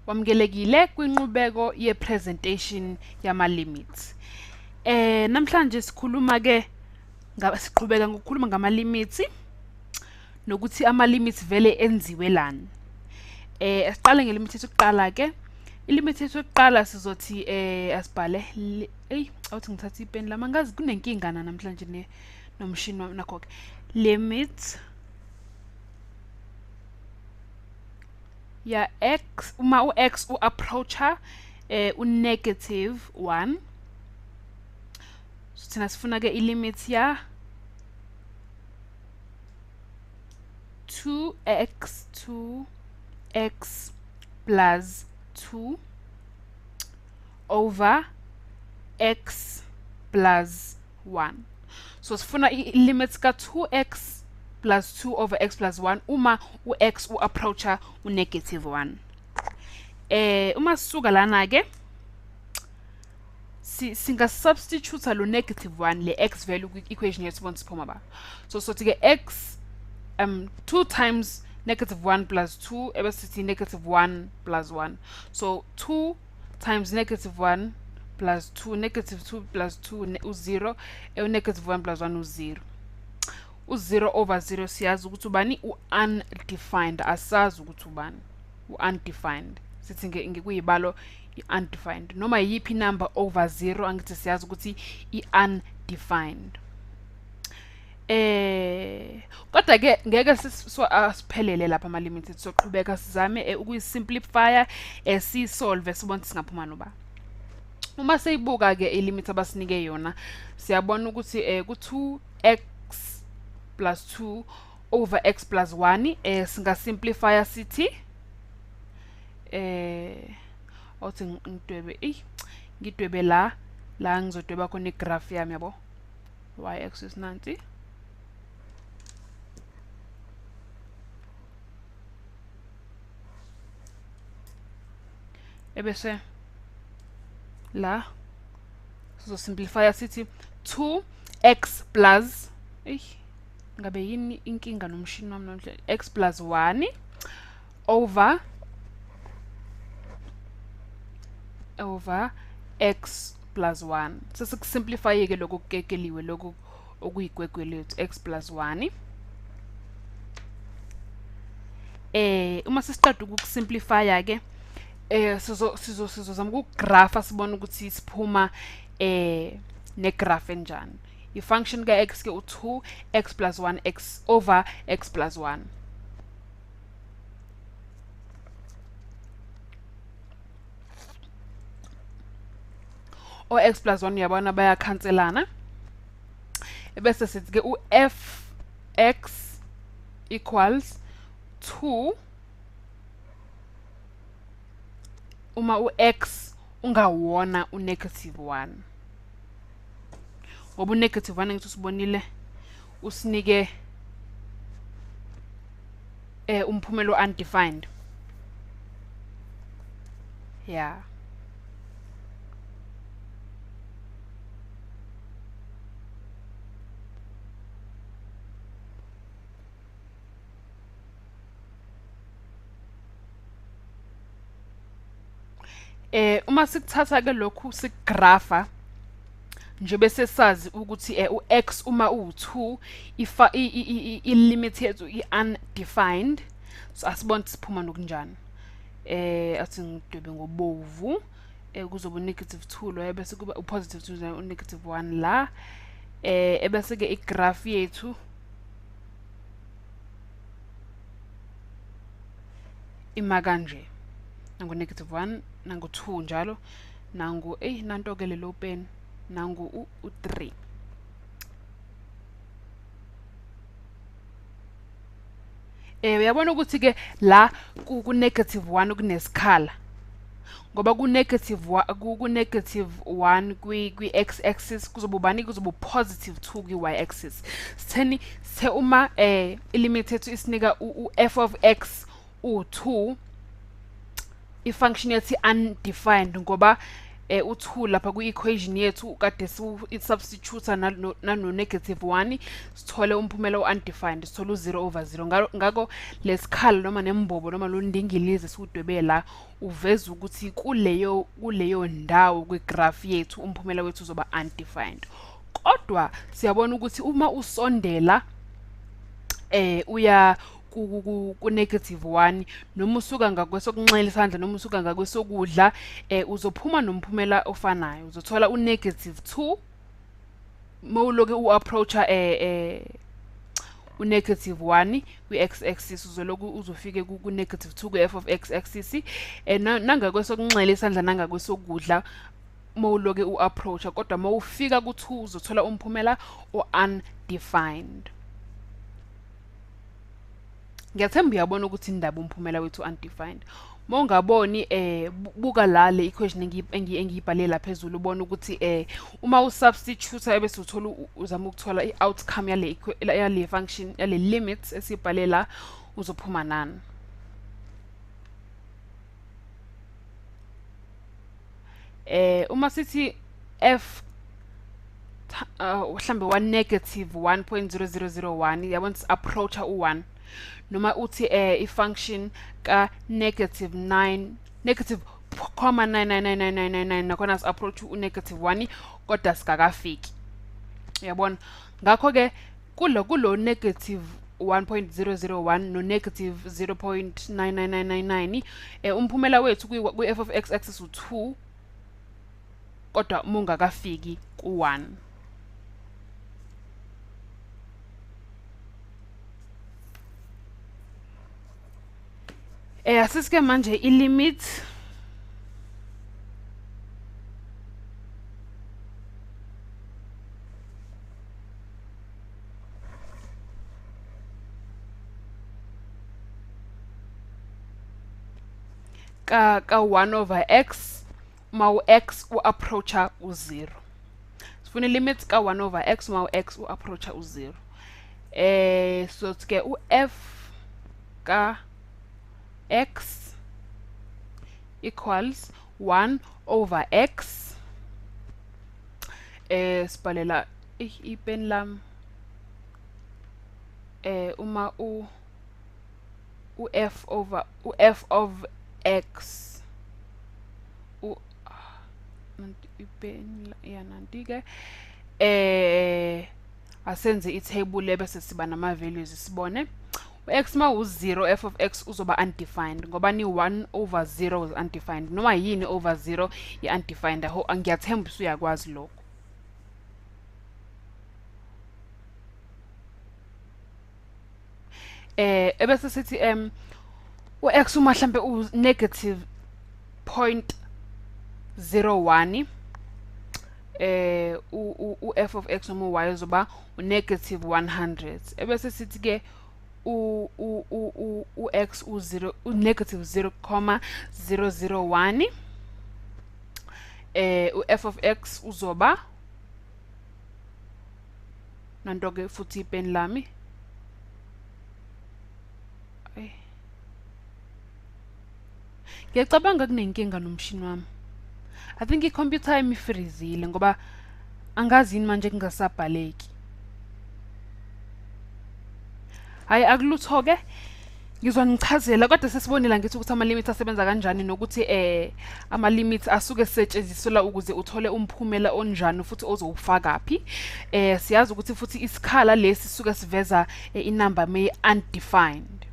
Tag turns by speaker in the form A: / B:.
A: Wamukelekile kwinqubeko ye-presentation yama-limits. Namhlanje sikhuluma ke siqhubeka ngokukhuluma ngama-limits nokuthi ama-limits vele enziwe lani. Siqale ngelimit yethu yokuqala ke. Ilimit yethu yokuqala sizothi asibhale, eyi awuthi ngithathe ipeni lami, angazi kunenkinga na namhlanje nomshini wami. Nakho ke limit ya x uma u-x u-approacha u-negative 1. So thina sifuna ke ilimit ya 2x 2x plus 2 over x plus 1. So sifuna ilimit ka 2x plus 2 over x plus 1 uma u-x u-approacha u-negative 1. Uma sisuka lana ke singa substitute lo negative 1 le x value kwi-equation yethu sibone siphuma ba. So sothi ke x 2 times negative 1 plus 2 ebese sithi negative 1 plus 1. So 2 times negative 1 plus 2, negative 2 plus 2 u0, negative 1 plus 1 u0. U0 over 0 siyazi ukuthi ubani u-undefined, asazi ukuthi ubani u-undefined. Sithi ngekuyibalo i-undefined, noma yiphi number over 0 angithi siyazi ukuthi i-undefined. Kodwa ke ngeke asiphelele lapha ama limits, soqhubeka sizame ukuyisimplifya, sisolve sibone singaphuma noba. Uma seyibuka ke ilimit abasinike yona, siyabona ukuthi ku 2x plus 2 over x plus 1 singasimplifya sithi awuthi ngidwebe ngidwebe la ngizodweba khona igraph yami yabo, y axis nansi, ebese la sizosimplifya sithi 2x plus ngabe yini inkinga nomshini wami namhlanje, x plus 1 over x plus 1. Sesikusimplify ke lokho kukekeliwe lokho okuyigwegwe lethu x plus 1. Uma sesiqeda ukusimplifya ke sizozama ukugrafa sibone ukuthi siphuma negraph enjani. I-function ka x ke u2 x plus 1 x over x plus 1. O x plus 1 uyabona bayakhanselana. Ebese sithi ke u f x equals 2 uma u x ungawona u negative 1. Ngoba u negative 1 ngithi usibonile usinike umphumela undefined. Yeah. Uma sikuthatha ke lokhu sikugrafa nje bese sazi ukuthi u-x uma u2 i-limit yethu i-undefined. So asibone siphuma nokunjani. Athi ngidwebe ngobovu, kuzoba negative 2 lo bese kuba u-positive 2 u-negative 1 la. Ebese ke igraph yethu ima kanje, nangu negative 1 nangu 2 njalo, nangu nanto ke lelo pen, nangu u3. Uyabona ukuthi ke la ku negative 1 kunesikhala, ngoba ku negative 1 kwi x axis kuzoba ubani, kuzoba positive 2 kwi y axis. Sitheni sithe uma ilimit yethu isinika u f of x u2, i-function yethu undefined ngoba u2 lapha kwi-equation yethu kade si-substitute nano negative 1, sithole umphumela o-undefined, sithole u-0 over 0. Ngakho lesikhala noma nembobo noma lo ndingilizi esiwudwebe la uveza ukuthi kuleyo ndawo kwi-graph yethu umphumela wethu uzoba undefined. Kodwa siyabona ukuthi uma usondela uya ku negative 1, noma usuka ngakwesokunxele isandla noma usuka ngakwesokudla, uzophuma nomphumela ofanayo, uzothola u negative 2 mawuloke u-approacha u negative 1 kwi-x axis, uzoloku uzofike ku negative 2 ku-f of x axis, nangakwesokunxele isandla nangakwesokudla mawuloke u-approacha, kodwa mawufika ku-2 uzothola umphumela o-undefined. Ngiyathemba uyabona ukuthi indaba umphumela wethu undefined. Mawungaboni buka la le equation engiyibhale la phezulu, ubone ukuthi uma usubstitute ebese uthola uzama ukuthola i-outcome yale function, yale limit esibhale la, uzophuma nani. Uma sithi f mhlambe 1 negative 1.0001, yabona approacha u1, noma uthi i-function ka negative 9 negative 0.999999, nakhona si-approach u-negative 1 kodwa sikakafiki, uyabona. Ngakho ke kulo negative 1.001 no negative 0.99999, umphumela wethu kwi-f of x axis u2, kodwa mungakafiki ku1. Asisike manje i-limit ka 1 over x uma u-x u-approacha u-0. Sifuna i-limit ka 1 over x uma u-x u-approacha u-0. So ke u-f ka x equals 1 over x, sibhalela ipeni lami, uma u f over u f of x u ipeni ya nanti ke, asenze i-table bese siba nama values sibone. X ma u0, f of x uzoba undefined ngoba ni 1 over 0 is undefined, noma yini over 0 i undefined. Ngiyathemba usuyakwazi lokho. Ebese sithi u-x uma mhlambe u negative 0.01, u f of x noma y uzoba u negative 100. Ebese sithi ke u x u 0 u negative 0.001, u f of x uzoba nanto ke futhi ipeni lami. Ngiyacabanga kunenkinga nomshini wami. I think i-computer yami ifrizile ngoba angazi yini manje kungasabhaleki. Hayi akulutho ke, ngizonichazela kodwa sesibonile ngithi ukuthi ama-limit asebenza kanjani nokuthi ama-limit asuke esetshenziselwa ukuze uthole umphumela onjani futhi ozowufaka phi. Siyazi ukuthi futhi isikhala lesi sisuke siveza inamba may undefined.